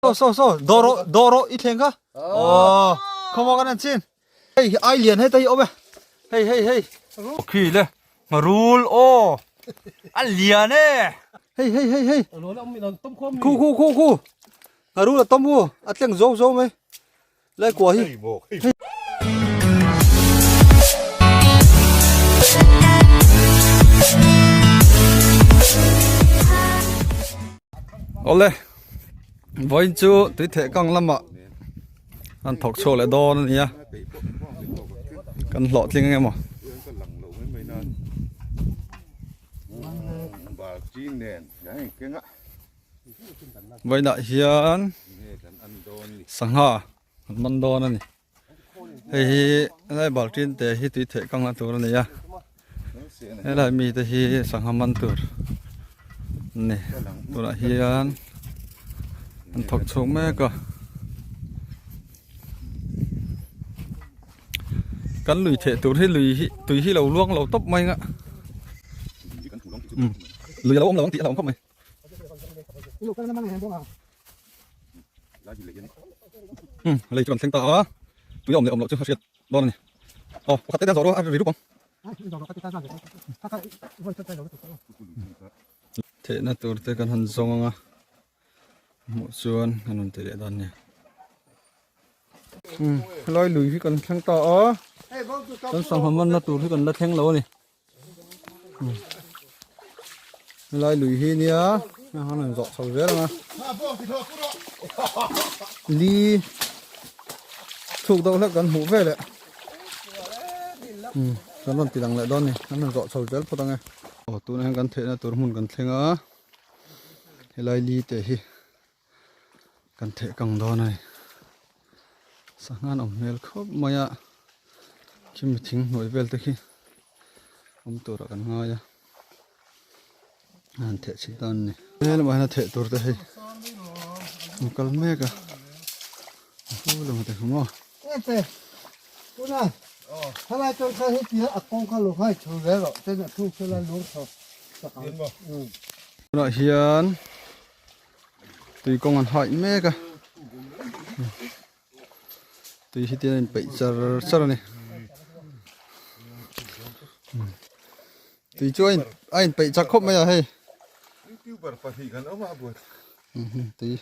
So so so doro doro i thleng kha. Oh, khoma kan an chin. Hei ai lian hei ta hi awm e. Hei hei hei. Khi le ngarul o. A lian e. Hei hei hei hei. Khu khu khu khu. Ngarul a tom u. A tleng zo zo mai. Lai kua hi. Awle vawiin chu tui theh kang lamah an thawk chhuak leh dawn a ni a kan hlawhtling eng emaw. Vawiinah hian sangha an man dawn a ni hei hi helai baltin te hi tui theh kang na tur a ni a helai mi te hi sangha man tur an ni tunah hian an thawk chhuak mek a kan lui theh tur hi lui hi tui hi lo luang lo tawp mai ang a lui a lo awm lo ang tih a hlauhawm khawp mai. Lei chu kan thleng ta a, tui a awm leh awm loh chu a hriat dawn a ni. Aw pakhat te te an zawh rual a ri rup ang. Theihna tur te kan han zawng ang a, hmuh chuan kan rawn ti leh dawn nia. Helai lui hi kan thleng ta a, kan sangha manna tur hi kan la thleng lo a ni. Helai lui hi nia a han rawn zawh chho zel ang a li chhuk deuh hlek kan hmuh veleh kan rawn ti lang leh dawn a ni kan rawn zawh chho zel phawt ang e aw tunah hian kan theihna tur hmun kan thleng a helai li te hi kan theh kang dawn a ni sangha an awm hmel khawp mai a khimi thing hnuai vel te khi awm turah kan ngai a an theh chhin tan a ni he lamah hian a theh tur te hei an kal mek a a hu lamah te kha maw tunah hian Tui kawng an haih mek a tui hi tian a inpeih char char a ni tui chu a inpeih chak khawp mai a hei tui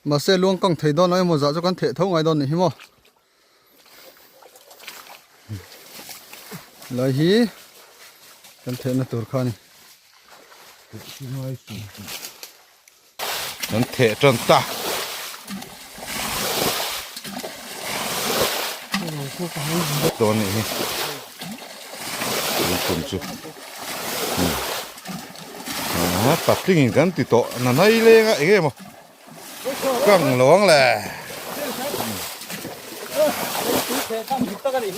mahse luang kang thei dawn lo emaw zah chu kan theh tho ngai dawn nih hi maw lai hi kan thehna tur kha a ni kan theh tan ta dawn nih hi tun chu a patling in kan ti tawh na nai leng a eng emaw kang lo ang le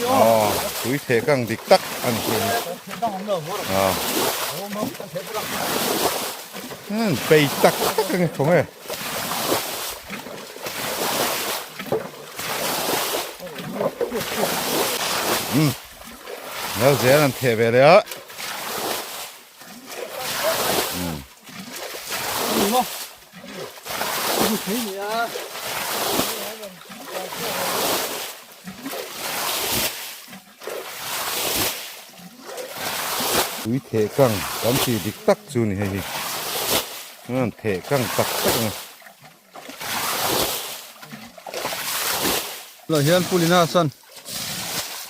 aw tui theh kang dik tak a ni aw pei tak tak a ni thawng e. Nal zel an theh ve leh a. Tui theh kang kan tih dik tak chu ni hei hi. An theh kang tak tak a ni. Tunah hian Pulina chuan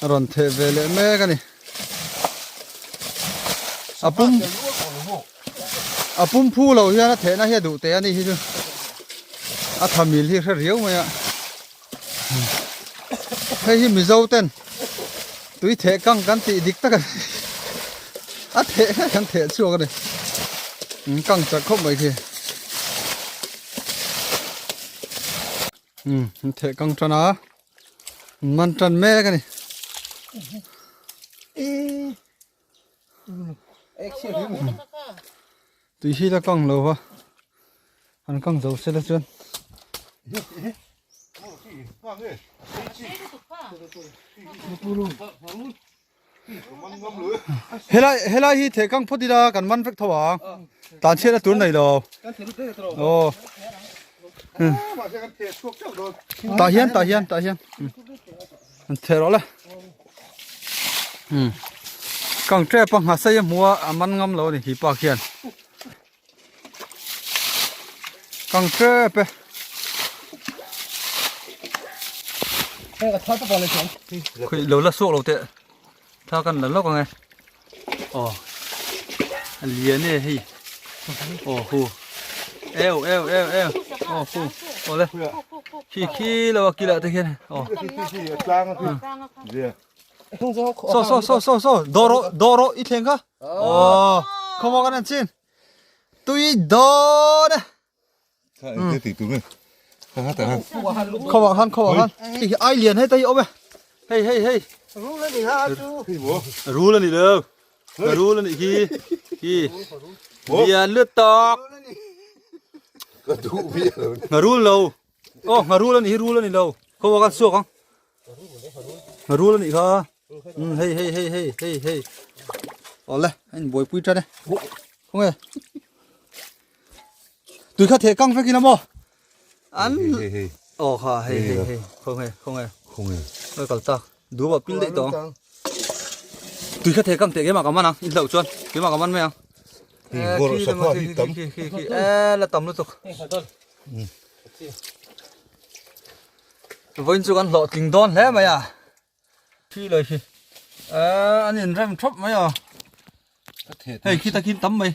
a rawn theh ve leh mek a ni. A pum a pum phu lo hian a thehna hi a duh teh a ni hi chu a tha mil hi hre riau mai a. Hei hi Mizo ten tui theh kang kan tih dik tak a ni. A theh kan theh chhuak a ni. Kang chak khawp mai khi. Um theh kang tan a man tan mek a ni. Tui hi la kang lo va an kang zo se la chuan. Helai helai hi theh kang phawt ila kan man vek tho ang. Tan chhiatna tur nei lo. Aw. Tah hian tah hian tah hian. An theh rawh le. Kang tep a nghasei a hmu a a man ngam lo a ni hi pa khian. Kang tep e. Khui lo la suak lo teh. Thla kan la lawk ang e. Aw. A lian e hei. Aw hu. Eu eu eu eu. Aw hu. Aw le. Khi khi lo a kila te khian. Aw. So so so so so. Doro doro i thleng kha. Aw. Khawmaw kan an chin. Tui dawn e. Khawah khan khawah khan. Hei ai lian hei ta hi awm e. Hei hei hei. Rul ani ha chu. Rul ani lo. Rul ani hi. Hi. Lian lut tok. Ka duh vi lo. Rul lo. Oh, rul ani hi rul ani lo. Khawah khan suak ang. Rul ani kha. Hei hei hei hei hei hei. Awle, anh buaipui tan e. Khawnge. Tui kha theh kang vek in a maw? An Hei hei. Aw kha hei hei hei khawnge khawnge. Khawnge. Oi kal tak. Duh pil daih tawh ang. Tui kha theh kang teh keimah ka man ang. In hlauh chuan keimah ka man mai ang. Hei bawr sangha hi tam. Khi khi khi e la tam lutuk. Vawiin chu kan hlawhtling dawn hle mai a. Khi lai khi an in rem thap mai a. Hei khi takin tam mai.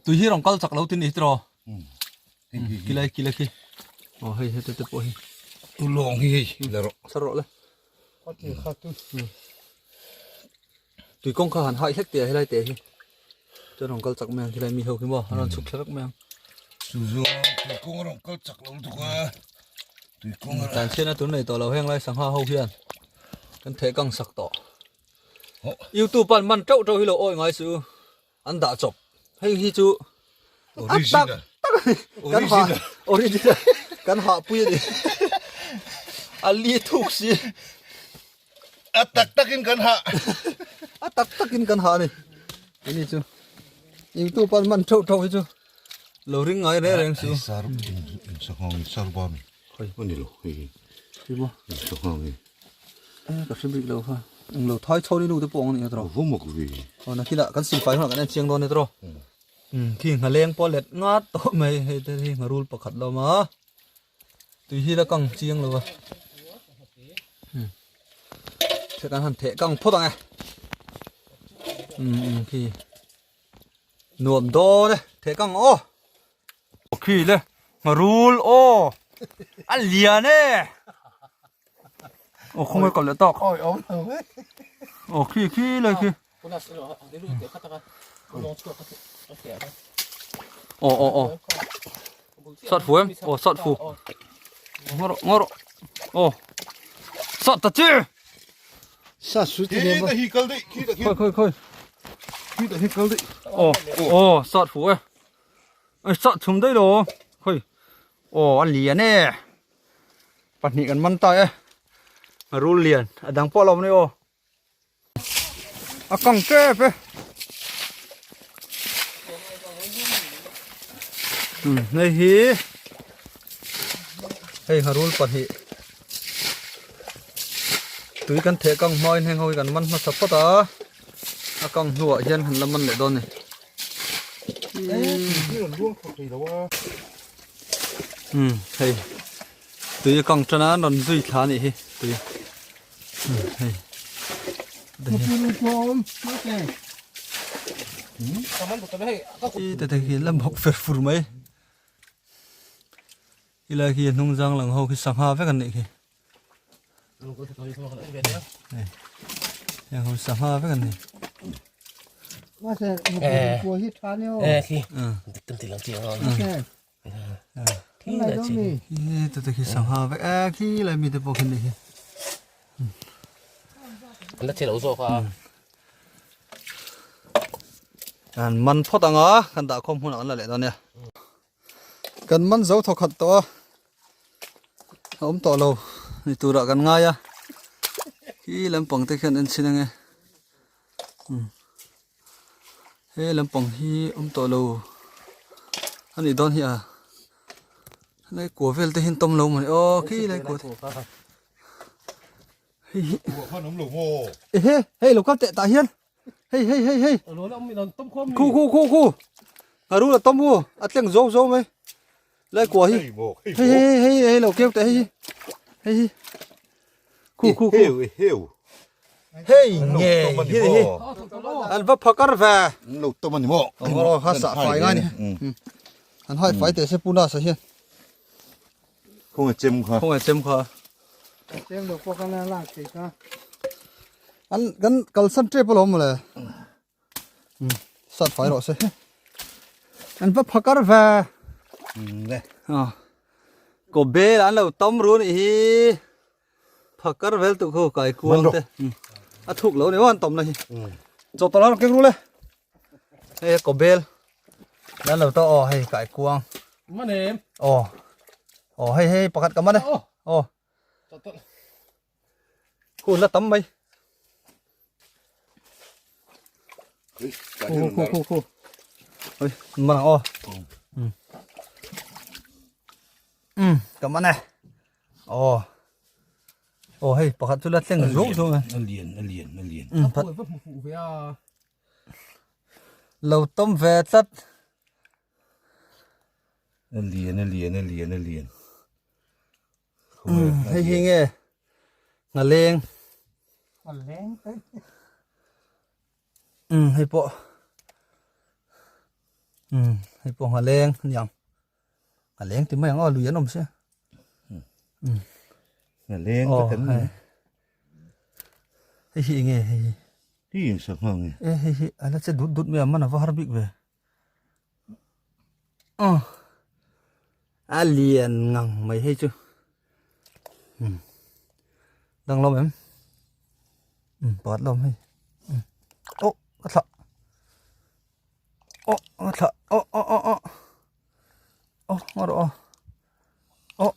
Tui hi rawn kal chak lo tin ni tiraw. Khi lai khi lai khi. Aw hei hei te te pawh hi. Tu lawng hi hei la rawh. Sar rawh le. Tui kawng kha han hai hlek teh a helai teh hi. Chuan rawn kal chak mai ang khilai mi ho khi maw an rawn chhuk thla vek mai ang. Chu chu tui kawng a rawn kal chak lo lutuk a. Tui kawng a. Tan chhiatna tur nei tawh lo heng lai sangha ho hian kan theh kang sak tawh. YouTube an man teuh teuh hi lo awi ngai su an dah chawp. Hei hi chu original tak a ni. Kan ha original kan ha pui a ni. A li thuk si. A tak takin kan ha. A tak takin kan ha a ni. Ini chu YouTube an man theuh theuh hi chu lo ring ngai reng reng su. Sar in sanghang sar ba mi. Khoi. Ani lo hei hi. Hi maw. In sanghang hi. E ka hre bik lo kha. Eng lo thai chho ni nu te pawh ang a ni a tawh. Vu mak vi. Aw nakinah kan simfai hunah kan en chiang dawn a ni tawh. Khi nghaleng pawh let ngat tawh mai hei te hi ngharul pakhat lo awm a. Tui hi la kang chiang lo a. Theh kan han theh kang phawt ang e. Um khi nuam dawn e theh kang aw. Khi le ngharul aw a lian e. Aw khawnge kal leh tak. Aw khi khi le khi. Aw aw aw Sat fu em aw sat fu Ngaw rawh ngaw rawh aw Sat ta chi Sat su ti Khi ta hi kal dei khi ta khi Khoi khoi khoi Khi ta hi kal dei Aw aw sat fu e Ai sat chhum dei lo khoi aw a lian e Pahnih kan man ta e Rul lian a dang pawh a lo awm a ni aw. A kang tep e. Hei hi hei ngharul pahnih tui kan theh kang hmain heng ho hi kan man hmasa phawt a a kang hnuah hian han la man leh dawn a ni. Hei tui a kang tan a an rawn zui thla a nih hi tui. Hei. Te te khi lam hawk fer fur mai. Ilai khi hnung zang lang ho khi sangha vek an nih khi. Heng ho sangha vek an ni. Te te khi sangha vek e khi lai mi te pawh khi nih hi. An la che lo zawk a. An man phawt ang a, kan dah khawm hunah an la leh dawn nia. Kan man zo thaw khat tawh a, a awm tawh lo ni turah kan ngai a. Khi lampang te khian en chhin ange umm he lampang hi awm tawh lo a nih dawn hi a helai kua vel te hi an tawm lo mawni aw khi lai kua te hei hi ehe hei lo kal teh tah hian hei hei hei hei khu khu khu khu ngharul a tawm u a tleng zawng zawng mai lai kua hi hei hei hei hei lo keu teh hei hi hei hi khu khu khu hei nge hi hi an va phakar ve lo tawm ani maw aw ha sa fai ngai ni an hai fai teh se puna sa hian Khawnge chem kha. Khawnge chem kha. Chem lo pawh khan a lak thei kha. An kan kalsan tep alawm mawle. Sat fai rawh se. An va phakar ve. Le. Ah. Ko bel an lo tam ru ni hi. Phakar vel tu khu kai kuang te. A thuk lo ni wan tom na hi. Chaw tala keng ru le. Hei ko bel nan lo to aw hei kai kuang man em aw aw hei hei pakhat ka man e aw khu la tam mai khu khu khu khu ôi man aw um ka man e aw aw hei pakhat chu la tleng zuang zuang a lian a lian a lian Lo tawm ve tlat. A lian a lian a lian a lian. Hei hi nge nghaleng. Nghaleng te. Um hei pawh. Um hei pawh nghaleng aniang. Nghaleng ti mai ang aw lui an awm sia. Um. Nghaleng te kan ni. Hei hi enge hei hi. Hi in sa nghang e. E hei hi ala che dut dut mai a man a va har bik ve. Aw. A lian ngang mai hei chu. Um. Dang lawm em. Um pat lawm hei. Um. Oh, ka thlah. Oh, ka thlah. Oh, oh, oh, oh. Oh, ngaw rawh aw. Oh.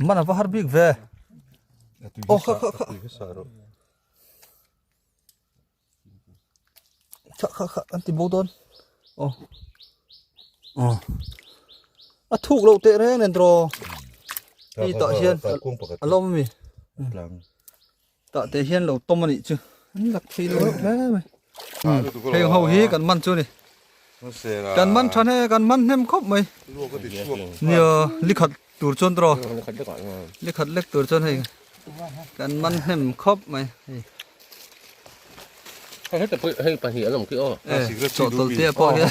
Man a va har bik ve. Oh, kha kha kha. Kha kha kha an ti bo dawn. Oh. Oh. A thuk lo teh reng nen draw. Hei tah hian a lawm ami. Tah te hian lo tawm a nih chu. An lak thei lo reuh hle mai. Heng ho hi kan man chu ni. Kan man tha hne kan man hnem khawp mai. Nia likhat tur chuan tawh. Likhat lek tur chuan hei kan man hnem khawp mai. Hei. Hei te pawh hei pahnih an awm khi aw. Chawhtawlh te pawh hian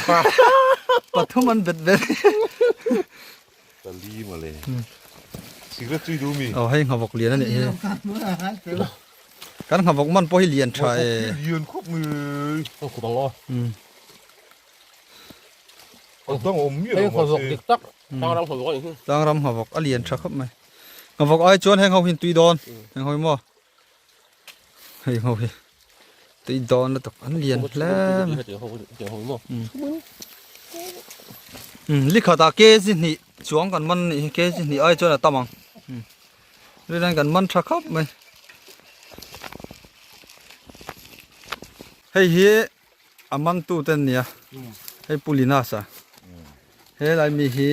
pathum an bet bet. Pali mawle. Cigarette tui duh mi. Aw hei nghavawk lian a nih hi. Kan nghavawk man pawh hi lian tha e. Lian khawp mai. Aw khawp ang aw. A dang awm miah lo Hei nghavawk dik tak. Tlangram nghavawk a nih hi. Tlangram nghavawk a lian tha khawp mai. Nghavawk ai chuan heng ho hi an tui dawn. Heng ho hi maw. Hei ho hi tui dawn lutuk an lian hle mai. Um likhatah kg hnih chuang kan man nih hi kg hnih ai chuan a tam ang um rileng kan man tha khawp mai. Hei hi a man tu te an nia hei Pu Linus a helai mi hi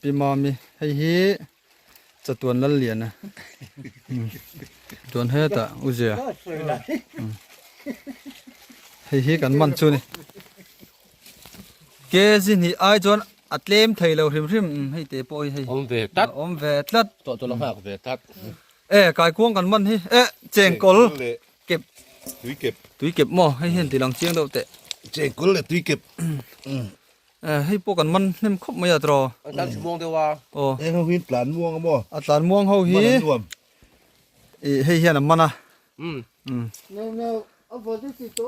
Pi Mami hei hi. Chatuan lal lian a chuan hetah u zia hei hi kan man chu ni kg hnih ai chuan a tlem thei lo hrim hrim hei te pawh hi hei awm ve tlat awm ve tlat tawh chu la nghak ve tlat e kaikuang kan man hi e chengkawl kep tui kep tui kep maw hei hian ti lang chiang deuh teh chengkawl leh tui kep Eh hei pawh kan man hnem khawp mai a tiraw. An tlan chhu muang deuh a. Aw. Eng ho hi tlan muang a maw? A tlan muang ho hi. Man an nuam. Ih hei hian a man a. Um. Um.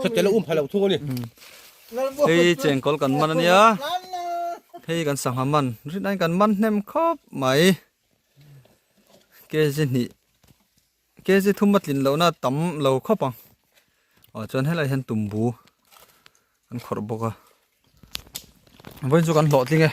Chute la um pha lo thung a ni. Hei chengkawl kan man a nia. Hei kan sangha man. Rinai kan man hnem khawp mai. Kg hnih. Kg thum a tlin lohna tam lo khawp ang. Aw chuan helai hian tumbu an khawrh bawk a. Vawiin chu kan hlawhtling e.